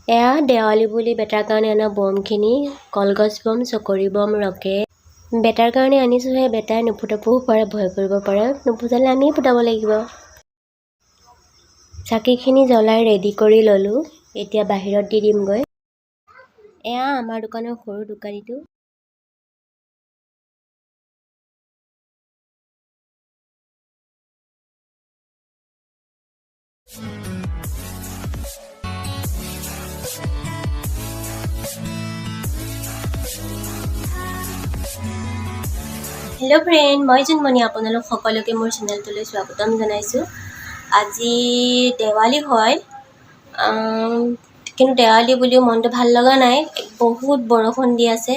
এয়া দেৱালী বুলি বেটাৰ কাৰণে অনা বমখিনি, কলগছ বম, চকৰি বম, ৰকেট। বেটাৰ কাৰণে আনিছোঁহে, বেটাই নুফুটাবও পাৰে, ভয় কৰিব পাৰে। নুফুটালে আমিয়ে ফুটাব লাগিব। চাকিখিনি জ্বলাই ৰেডি কৰি ল'লোঁ, এতিয়া বাহিৰত দি দিমগৈ। এয়া আমাৰ দোকানৰ সৰু দোকানীটো। হেল্ল' ফ্ৰেণ্ড, মই জোনমণি, আপোনালোক সকলোকে মোৰ চেনেলটোলৈ স্বাগতম জনাইছোঁ। আজি দেৱালী হয়, কিন্তু দেৱালী বুলিও মনটো ভাল লগা নাই। বহুত বৰষুণ দি আছে,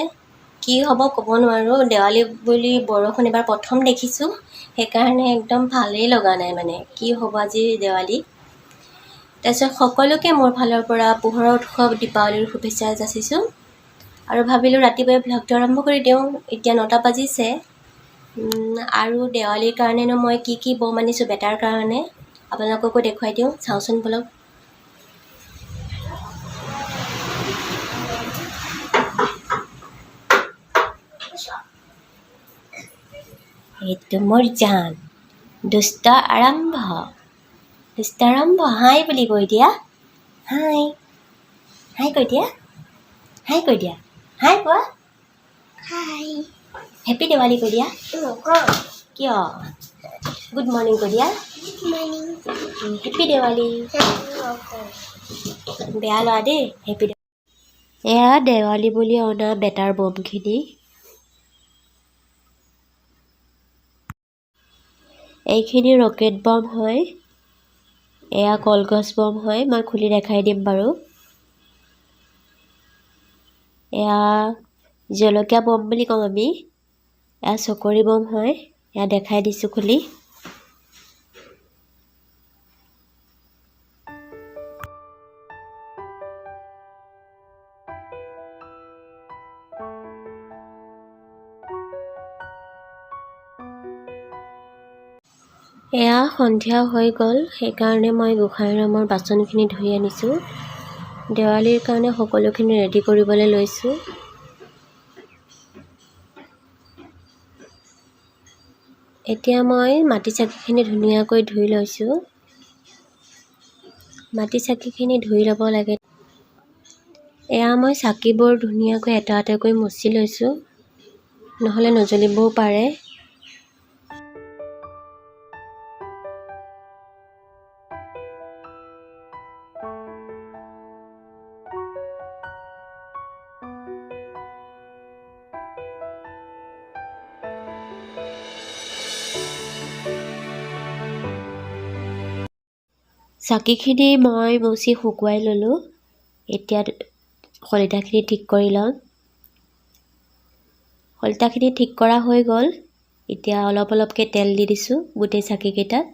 কি হ'ব ক'ব নোৱাৰোঁ। দেৱালী বুলি বৰষুণ এবাৰ প্ৰথম দেখিছোঁ, সেইকাৰণে একদম ভালেই লগা নাই, মানে কি হ'ব আজি দেৱালী। তাৰপিছত সকলোকে মোৰ ফালৰ পৰা পোহৰৰ উৎসৱ দীপাৱলীৰ শুভেচ্ছা যাচিছোঁ। আৰু ভাবিলোঁ ৰাতিপুৱাই ভ্লগটো আৰম্ভ কৰি দিওঁ। এতিয়া 9টা বাজিছে। আৰু দেৱালীৰ কাৰণেনো মই কি কি বম আনিছোঁ বেটাৰ কাৰণে আপোনালোককো দেখুৱাই দিওঁ, চাওঁচোন ব'লক। এইটো মোৰ জান, দুষ্ট আৰম্ভ, দুষ্ট আৰম্ভ। হাই বুলি কৈ দিয়া, হাই হাই কৈ দিয়া, হাই কৈ দিয়া, হাই কোৱা, হাই, হেপী দেৱালী কৈ দিয়া। কিয়? গুড মৰ্ণিং কৈ দিয়া। Good morning. Happy Diwali. বেয়া ল'ৰা দেই, হেপী। এয়া দেৱালী বুলি অনা বেটাৰ বমখিনি। এইখিনি ৰকেট বম হয়, এয়া কলগছ বম হয়, মই খুলি দেখাই দিম বাৰু। এয়া জলকীয়া বম বুলি কওঁ আমি। এয়া চকৰি বম হয়, এয়া দেখাই দিছোঁ খুলি। এয়া সন্ধিয়া হৈ গ'ল, সেইকাৰণে মই গোঁসাই ৰুমৰ বাচনখিনি ধুই আনিছোঁ। দেৱালীৰ কাৰণে সকলোখিনি ৰেডি কৰিবলৈ লৈছোঁ। এতিয়া মই মাটি চাকিখিনি ধুনীয়াকৈ ধুই লৈছোঁ। মাটি চাকিখিনি ধুই ল'ব লাগে। এয়া মই চাকিবোৰ ধুনীয়াকৈ এটা এটাকৈ মচি লৈছোঁ, নহ'লে নজ্বলিবও পাৰে। চাকিখিনি মই মচি শুকুৱাই ল'লোঁ। এতিয়া শলিতাখিনি ঠিক কৰি ল'ম। শলিতাখিনি ঠিক কৰা হৈ গ'ল। এতিয়া অলপ অলপকৈ তেল দি দিছোঁ গোটেই চাকিকেইটাত।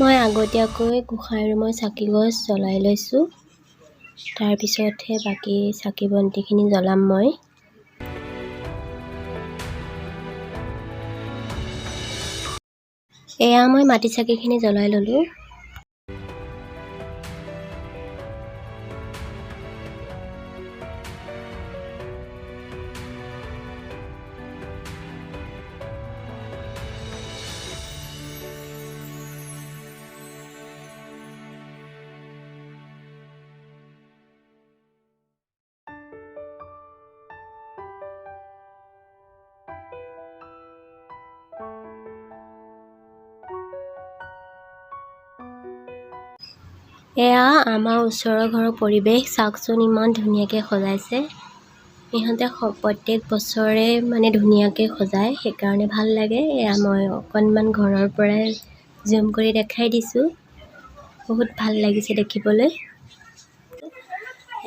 মই আগতীয়াকৈ গোঁসাই ৰুমৰ চাকি গছ জ্বলাই লৈছোঁ, তাৰপিছতহে বাকী চাকি বন্তিখিনি জ্বলাম মই। এয়া মই মাটি চাকিখিনি জ্বলাই ল'লোঁ। এয়া আমাৰ ওচৰৰ ঘৰৰ পৰিৱেশ চাওকচোন, ইমান ধুনীয়াকৈ সজাইছে ইহঁতে। প্ৰত্যেক বছৰে মানে ধুনীয়াকৈ সজায়, সেইকাৰণে ভাল লাগে। এয়া মই অকণমান ঘৰৰ পৰাই জুম কৰি দেখাই দিছোঁ, বহুত ভাল লাগিছে দেখিবলৈ।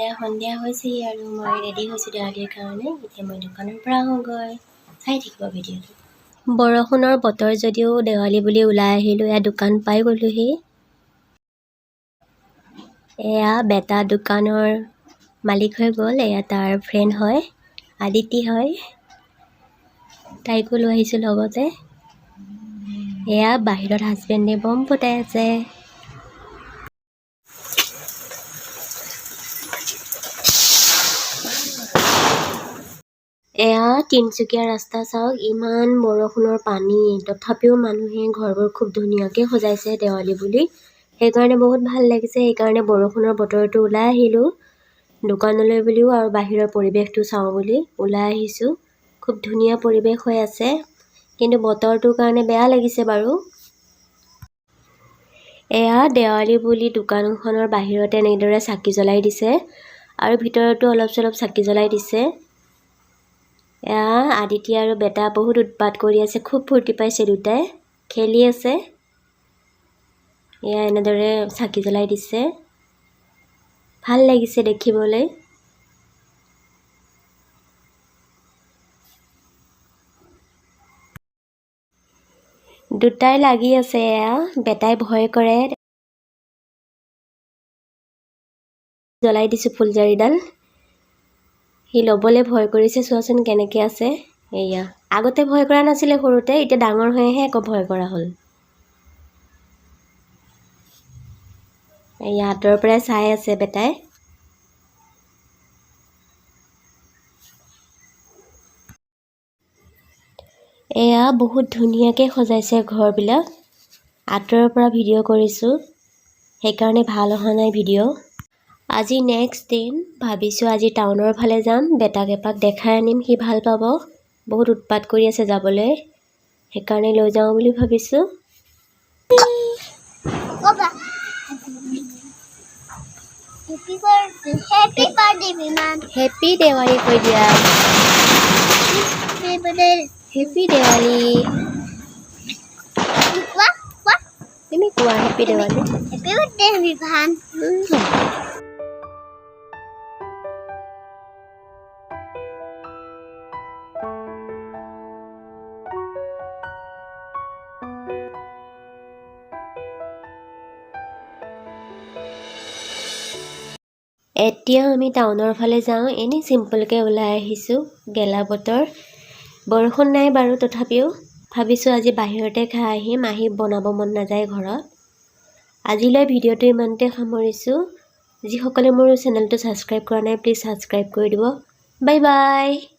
এয়া সন্ধিয়া হৈছেহি আৰু মই ৰেডি হৈছোঁ দেৱালীৰ কাৰণে। এতিয়া মই দোকানৰ পৰা আহোঁগৈ, চাই থাকিব ভিডিঅ'টো। বৰষুণৰ বতৰ যদিও দেৱালী বুলি ওলাই আহিলোঁ। এয়া দোকান পাই গ'লোহি। এয়া বেটা দোকানৰ মালিক হৈ গ'ল। এয়া তাৰ ফ্ৰেণ্ড হয়, আদিতি হয়, তাইকো লৈ আহিছোঁ লগতে। এয়া বাহিৰত হাজবেণ্ডে বম ফুটাই আছে। এয়া তিনিচুকীয়া ৰাস্তা চাওক, ইমান বৰষুণৰ পানী, তথাপিও মানুহে ঘৰবোৰ খুব ধুনীয়াকৈ সজাইছে দেৱালী বুলি, সেইকাৰণে বহুত ভাল লাগিছে। সেইকাৰণে বৰষুণৰ বতৰটো ওলাই আহিলোঁ দোকানলৈ বুলিও আৰু বাহিৰৰ পৰিৱেশটো চাওঁ বুলি ওলাই আহিছোঁ। খুব ধুনীয়া পৰিৱেশ হৈ আছে, কিন্তু বতৰটোৰ কাৰণে বেয়া লাগিছে বাৰু। এয়া দেৱালী বুলি দোকানখনৰ বাহিৰতে এনেদৰে চাকি জ্বলাই দিছে আৰু ভিতৰতো অলপ চলপ চাকি জ্বলাই দিছে। এয়া আদিত্য আৰু বেটা বহুত উৎপাত কৰি আছে, খুব ফূৰ্তি পাইছে, দুটাই খেলি আছে। এয়া এনেদৰে চাকি জ্বলাই দিছে, ভাল লাগিছে দেখিবলৈ। দুটাই লাগি আছে। এয়া বেটাই ভয় কৰে। জ্বলাই দিছোঁ ফুলজাৰিডাল, সি ল'বলৈ ভয় কৰিছে। চোৱাচোন কেনেকৈ আছে। এয়া আগতে ভয় কৰা নাছিলে সৰুতে, এতিয়া ডাঙৰ হৈহে আকৌ ভয় কৰা হ'ল। এয়া আঁতৰৰ পৰাই চাই আছে বেটাই। এয়া বহুত ধুনীয়াকৈ সজাইছে ঘৰবিলাক। আঁতৰৰ পৰা ভিডিঅ' কৰিছোঁ, সেইকাৰণে ভাল অহা নাই ভিডিঅ'। আজি নেক্সট দিন, ভাবিছোঁ আজি টাউনৰ ফালে যাম, বেটাক এপাক দেখাই আনিম, সি ভাল পাব। বহুত উৎপাত কৰি আছে যাবলৈ, সেইকাৰণে লৈ যাওঁ বুলি ভাবিছোঁ। ক'বা, happy birthday, happy birthday Biman. Happy Diwali কৈ দিয়া। Happy birthday. Happy Diwali. কোৱা, কোৱা। তুমি কোৱা, হেপী দেৱালী। হেপী বাৰ্থডে বিমান। এতিয়া আমি টাউনৰ ফালে যাওঁ, এনেই চিম্পলকৈ ওলাই আহিছোঁ। গেলা বতৰ, বৰষুণ নাই বাৰু, তথাপিও ভাবিছোঁ আজি বাহিৰতে খাই আহিম, আহি বনাব মন নাযায় ঘৰত। আজিলৈ ভিডিঅ'টো ইমানতে সামৰিছোঁ। যিসকলে মোৰ চেনেলটো ছাবস্ক্ৰাইব কৰা নাই, প্লিজ ছাবস্ক্ৰাইব কৰি দিব। Bye bye.